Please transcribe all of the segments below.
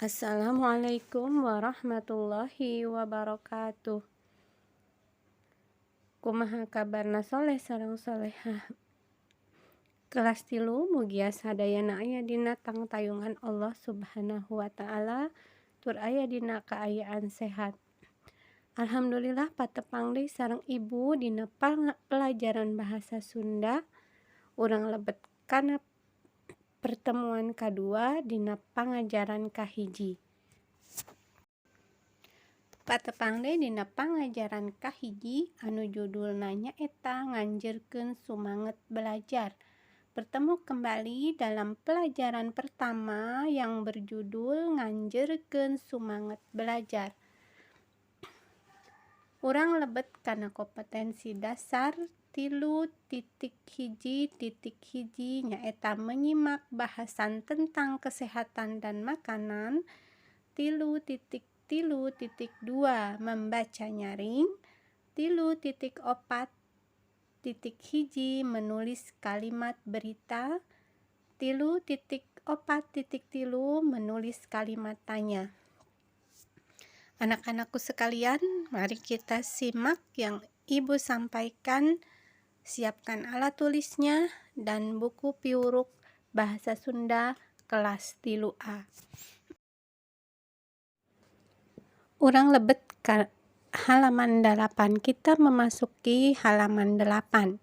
Assalamualaikum warahmatullahi wabarakatuh. Kumaha kabarna soleh sareng solehah kelas 3? Mugia sadayana aya dina tangtayungan Allah Subhanahu wa Ta'ala tur aya dina kaayaan sehat. Alhamdulillah, patepang deui sareng Ibu dina pelajaran bahasa Sunda. Urang lebet kana pertemuan kadua dina pangajaran kahiji. Patepang deui dina pangajaran kahiji anu judulna nyaeta Nganjeurkeun Sumanget Belajar. Bertemu kembali dalam pelajaran pertama yang berjudul Nganjeurkeun Sumanget Belajar. Urang lebet kana kompetensi dasar 3.1.1, nyaeta menyimak bahasan tentang kesehatan dan makanan. 3.3.2, membaca nyaring. 3.4.1, menulis kalimat berita. 3.4.3, menulis kalimat tanya. Anak-anakku sekalian, mari kita simak yang Ibu sampaikan. Siapkan alat tulisnya dan buku piwuruk Bahasa Sunda kelas 3A. Urang lebet ka halaman 8. Kita memasuki halaman 8.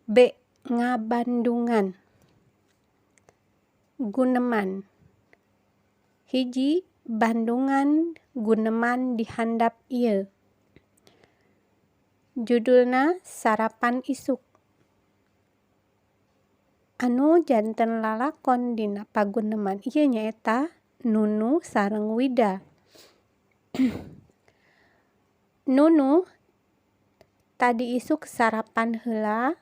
B. Ngabandungan. Guneman. 1 bandungan guneman di handap ieu. Judulna Sarapan Isuk. Anu janten lalakon dina paguneman ieu nyaeta Nunu sareng Wida. Nunu, "Tadi isuk sarapan heula?"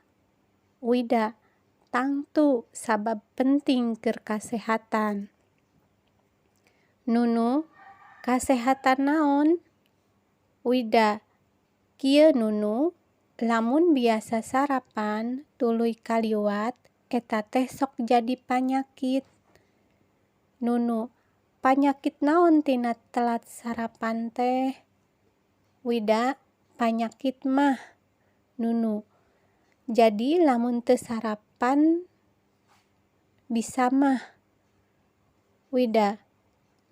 Wida, "Tangtu, sabab penting keur kasehatan." Nunu, "Kasehatan naon?" Wida, "Kieu, Nunu, lamun biasa sarapan tuluy kaliwat, eta teh sok jadi panyakit." Nunu, "Panyakit naon tina telat sarapan teh?" Wida, "Panyakit maag." Nunu, "Jadi lamun teu sarapan bisa maag?" Wida,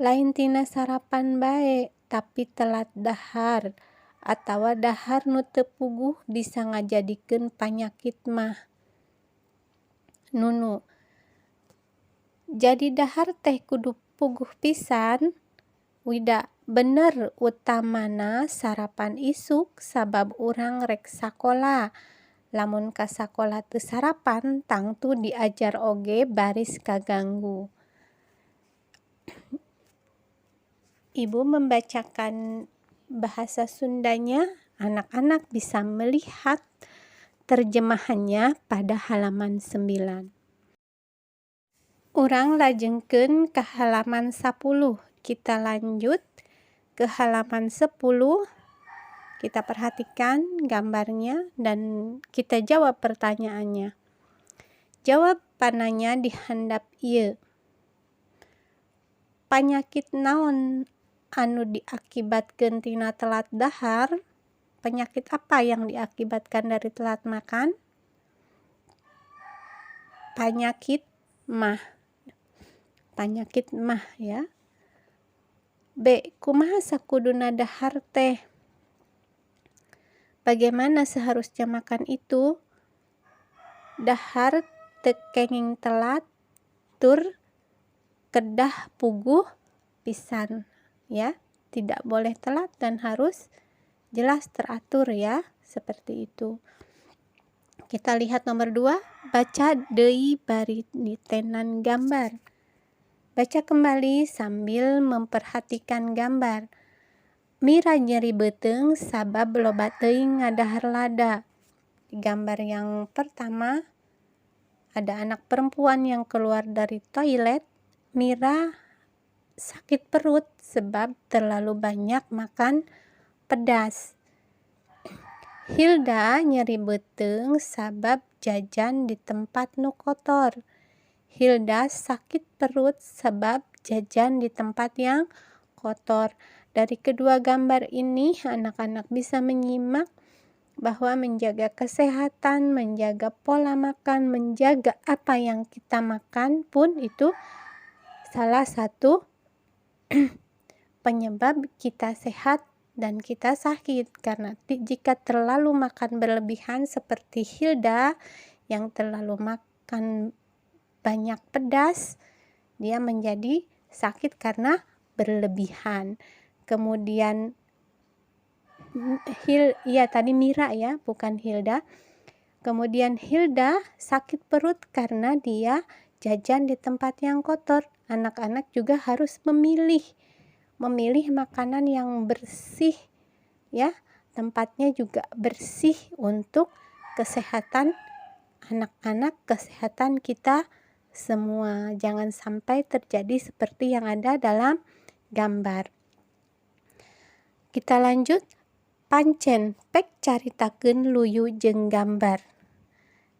"Lain tina sarapan bae, tapi telat dahar atawa dahar nu teu puguh bisa ngajadikeun panyakit maag." Nunu, "Jadi dahar teh kudu puguh pisan?" Wida, "Bener, utamana sarapan isuk sabab urang rek sakola. Lamun ka sakola teu sarapan, tangtu diajar oge baris kaganggu." Ibu membacakan bahasa Sundanya, anak-anak bisa melihat terjemahannya pada halaman 9. Urang lajengkeun ke halaman 10. Kita lanjut ke halaman 10. Kita perhatikan gambarnya dan kita jawab pertanyaannya. Jawab pananya di handap ieu. Panyakit naon anu diakibatkeun tina telat dahar? Penyakit apa yang diakibatkan dari telat makan? Penyakit maag. Penyakit maag, ya. B. Kumaha sakuduna dahar teh? Bagaimana seharusnya makan itu? Dahar teu kenging telat tur kedah puguh pisan, ya. Tidak boleh telat dan harus jelas teratur, ya, seperti itu. Kita lihat nomor 2, baca deui bari nitenan gambar. Baca kembali sambil memperhatikan gambar. Mira nyeri beuteung sabab loba teuing ngadahar lada. Di gambar yang pertama ada anak perempuan yang keluar dari toilet. Mira sakit perut sebab terlalu banyak makan pedas. Hilda nyeri beuteung sabab jajan di tempat nu kotor. Hilda sakit perut sebab jajan di tempat yang kotor. Dari kedua gambar ini, anak-anak bisa menyimak bahwa menjaga kesehatan, menjaga pola makan, menjaga apa yang kita makan pun itu salah satu penyebab kita sehat dan kita sakit. Karena jika terlalu makan berlebihan seperti Hilda yang terlalu makan banyak pedas, dia menjadi sakit karena berlebihan. Kemudian ya tadi Mira ya, bukan Hilda. Kemudian Hilda sakit perut karena dia jajan di tempat yang kotor. Anak-anak juga harus memilih makanan yang bersih ya, tempatnya juga bersih untuk kesehatan anak-anak, kesehatan kita semua. Jangan sampai terjadi seperti yang ada dalam gambar. Kita lanjut. Pancen pek caritakeun luyu jeung gambar.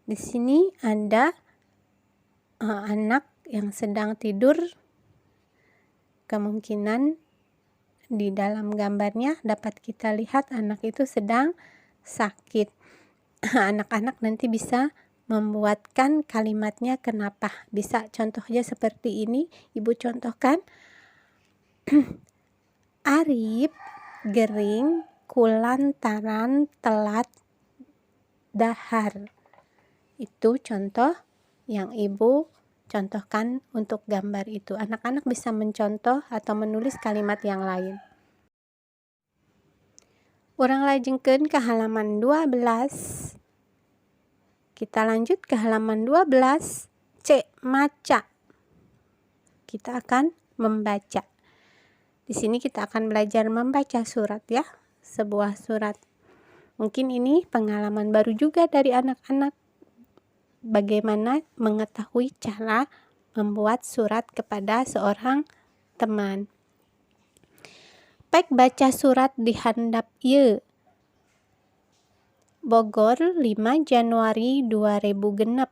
Di sini ada anak yang sedang tidur. Kemungkinan di dalam gambarnya dapat kita lihat anak itu sedang sakit. Anak-anak nanti bisa membuatkan kalimatnya kenapa. Bisa contohnya seperti ini, Ibu contohkan. Arif gering kulantaran telat dahar. Itu contoh yang Ibu contohkan untuk gambar itu. Anak-anak bisa mencontoh atau menulis kalimat yang lain. Urang lajengkeun ke halaman 12. Kita lanjut ke halaman 12. C. Maca. Kita akan membaca. Di sini kita akan belajar membaca surat ya, sebuah surat. Mungkin ini pengalaman baru juga dari anak-anak, bagaimana mengetahui cara membuat surat kepada seorang teman. Pek baca surat di handap ieu. Bogor, 5 Januari 2006.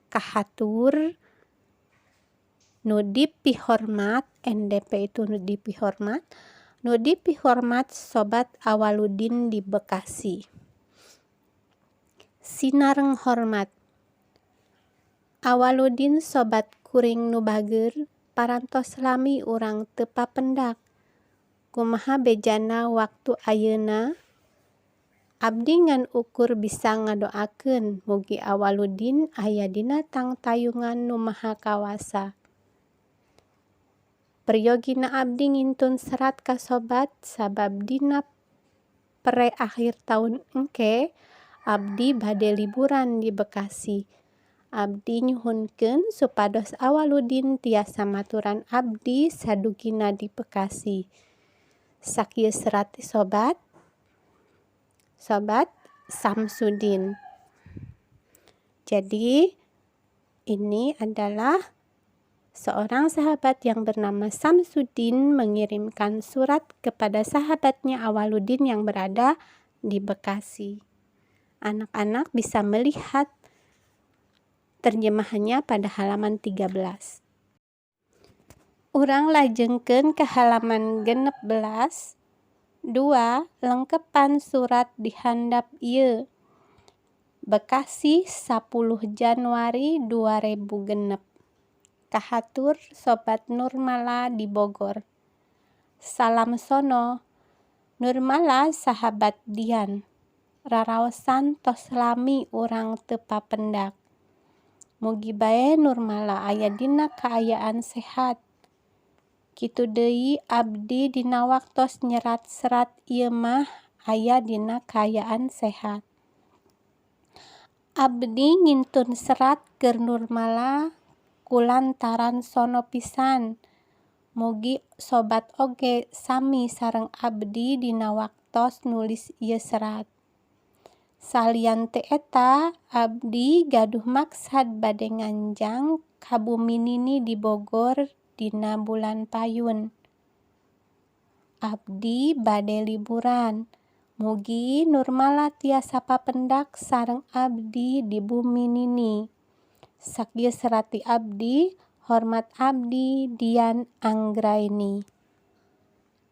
Kahatur nu dipihormat, NDP itu nu dipihormat, nu dipihormat Sobat Awaludin di Bekasi. Sinareng hormat. Awaludin sobat kuring nu bageur, parantos lami urang teu papendak. Kumaha bejana waktu ayeuna? Abdi ngan ukur bisa ngadoakeun mugi Awaludin aya dina tangtayungan Nu Maha Kawasa. Peryogina abdi ngintun serat ka sobat sabab dina pere akhir taun engke abdi bade liburan di Bekasi. Abdi nyuhunkeun supados Awaludin tiasa maturan abdi sadugina di Bekasi. Sakieu serat ti sobat. Sobat Samsudin. Jadi ini adalah seorang sahabat yang bernama Samsudin mengirimkan surat kepada sahabatnya Awaludin yang berada di Bekasi. Anak-anak bisa melihat terjemahannya pada halaman 13. Urang lajengkeun ke halaman 16. 2. Lengkepan surat di handap ieu. Bekasi, 10 Januari 2006. Kahatur Sobat Nurmala di Bogor. Salam sono. Nurmala sahabat Dian. Raraosan tos lami urang teu papendak. Mugi bae Nurmala aya dina kaayaan sehat. Kitu deui abdi dina waktos nyerat serat ieu mah aya dina kaayaan sehat. Abdi ngintun serat keur Nurmala kulantaran sono pisan. Mugi sobat oge sami sareng abdi dina waktos nulis ieu serat. Salian ti eta, abdi gaduh maksad bade nganjang ka Bumi Nini di Bogor dina bulan payun. Abdi bade liburan. Mugi Nurmala tiasa papendak sareng abdi di Bumi Nini. Sakieu serat ti abdi. Hormat abdi, Dian Anggraini.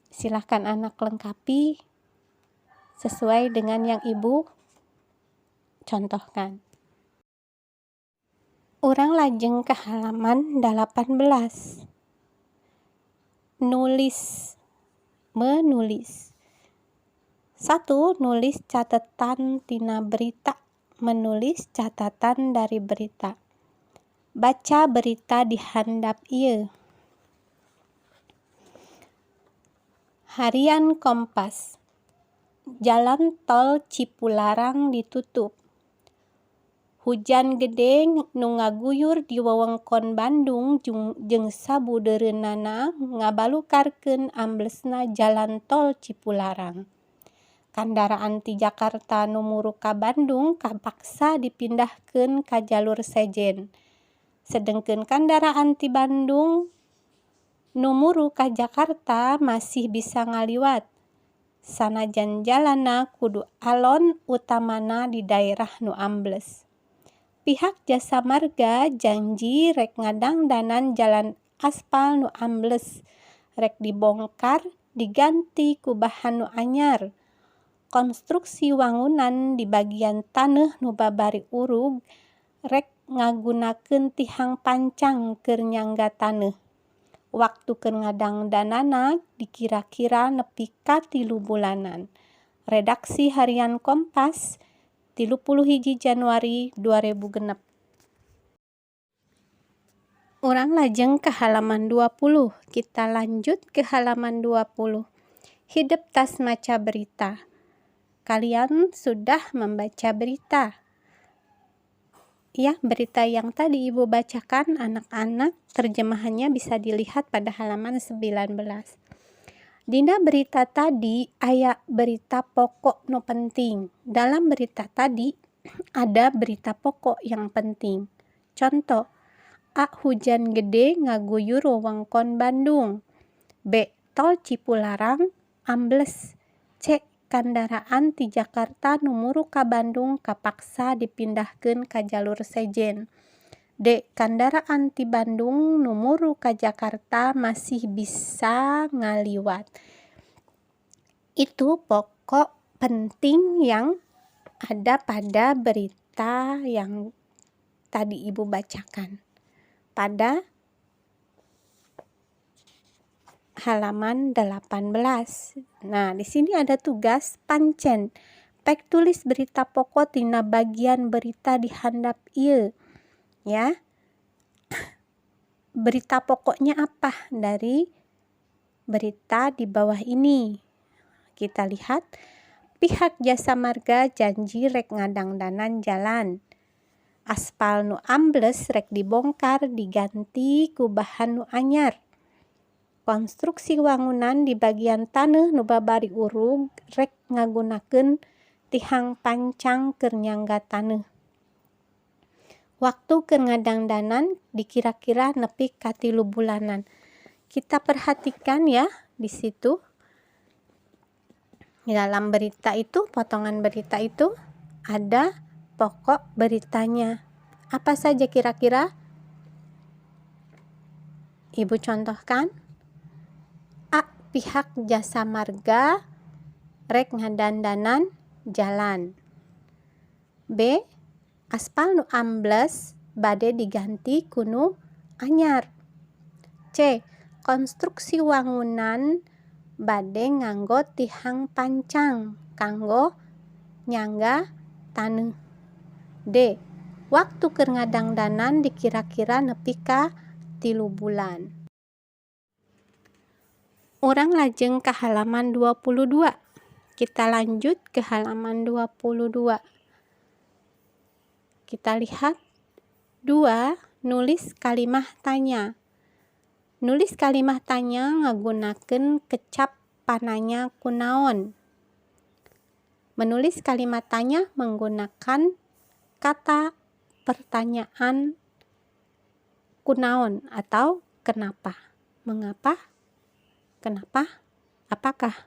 Silahkan anak lengkapi sesuai dengan yang Ibu contohkan. Urang lajeng ke halaman 18. Nulis, menulis. 1. Nulis catatan tina berita. Menulis catatan dari berita. Baca berita di handap ieu. Harian Kompas. Jalan tol Cipularang ditutup. Hujan gede nu ngaguyur di wewengkon Bandung jeung sabudeureunana ngabalukarkeun amblesna jalan tol Cipularang. Kandaraan ti Jakarta nu muru ka Bandung kapaksa dipindahkeun ka jalur sejen. Sedengkeun kandaraan ti Bandung nu muru ka Jakarta masih bisa ngaliwat. Sanajan jalanna kudu alon utamana di daerah nu ambles. Pihak Jasa Marga janji rek ngadangdanan jalan aspal nu ambles, rek dibongkar diganti ku bahan nu anyar. Konstruksi wangunan di bagian taneuh nu babari urug rek ngagunakeun tihang pancang keur nyangga taneuh. Waktu keur ngadangdanana dikira-kira nepi ka 3 bulanan. Redaksi Harian Kompas, 31 Januari 2006. Urang lajeng ke halaman 20. Kita lanjut ke halaman 20. Hidep tas maca berita. Kalian sudah membaca berita. Ya, berita yang tadi Ibu bacakan anak-anak, terjemahannya bisa dilihat pada halaman 19. Dina berita tadi aya berita pokok nu penting. Dalam berita tadi ada berita pokok yang penting. Contoh, A. Hujan gede ngaguyur wewengkon Bandung. B. Tol Cipularang ambles. C. Kandaraan ti Jakarta nu muru ka Bandung kapaksa dipindahkeun ka jalur sejen. D. Kandaraan ti Bandung nu muru ka Jakarta masih bisa ngaliwat. Itu pokok penting yang ada pada berita yang tadi Ibu bacakan. Pada halaman 18. Nah, di sini ada tugas pancen. Pek tulis berita pokok tina bagian berita di handap ieu. Ya. Berita pokoknya apa dari berita di bawah ini? Kita lihat, pihak Jasa Marga janji rek ngadangdanan jalan. Aspal nu ambles rek dibongkar diganti ku bahan nu anyar. Konstruksi wangunan di bagian taneuh nu babari urug rek ngagunakeun tihang pancang keur nyangga taneuh. Waktu keur ngadangdanan dikira-kira nepi ka 3 bulanan. Kita perhatikan ya di situ. Di dalam berita itu, potongan berita itu ada pokok beritanya. Apa saja kira-kira? Ibu contohkan. A. Pihak Jasa Marga rek ngadandanan jalan. B. Aspal nu ambles bade diganti ku nu anyar. C. Konstruksi wangunan bade nganggo tihang pancang kanggo nyangga taneuh. D. Waktu keur ngadangdanan dikira-kira nepi ka 3 bulan. Urang lajeng ke halaman 22. Kita lanjut ke halaman 22. Kita lihat 2, nulis kalimah tanya. Nulis kalimah tanya ngagunakeun kecap pananya kunaon. Menulis kalimat tanya menggunakan kata pertanyaan kunaon atau kenapa. Mengapa? Kenapa? Apakah?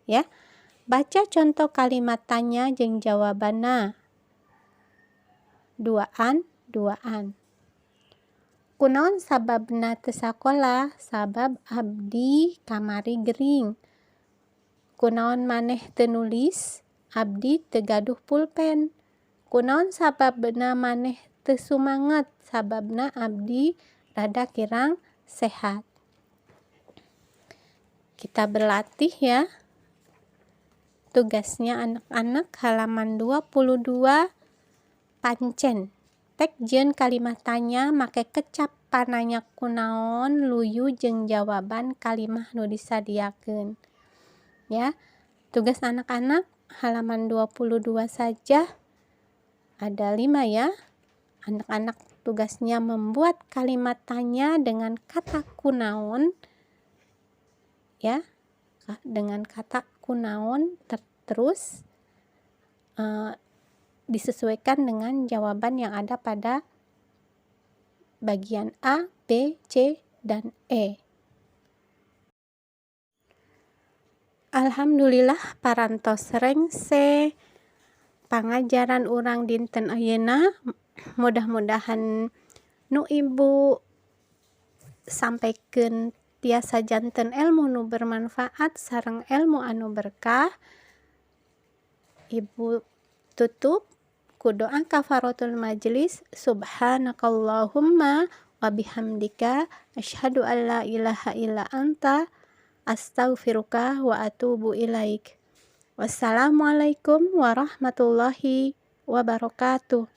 Ya. Baca contoh kalimat tanya jeung jawabanna. Duaan, duaan. Kunaon sababna teu sakola? Sabab abdi kamari gering. Kunaon maneh teu nulis? Abdi teu gaduh pulpen. Kunaon sababna maneh teu sumanget? Sababna abdi rada kirang sehat. Kita berlatih ya. Tugasnya anak-anak halaman 22, pancen. Pek jieun kalimat tanya make kecap pananya kunaon, luyu, jeung jawaban kalimah nu disadiakeun. Ya. Tugas anak-anak halaman 22 saja. Ada 5 ya. Anak-anak tugasnya membuat kalimat tanya dengan kata kunaon. Ya. Dengan kata kunaon terus disesuaikan dengan jawaban yang ada pada bagian A, B, C, dan E. Alhamdulillah, parantos rengse pangajaran urang dinten ayeuna. Mudah-mudahan nu Ibu sampaikan tiasa janten ilmu nu bermanfaat sareng ilmu anu berkah. Ibu tutup ku doa kafaratul majlis. Subhanakallahumma wa bihamdika, asyhadu an la ilaha illa anta, astaghfiruka wa atubu ilaik. Wassalamualaikum warahmatullahi wabarakatuh.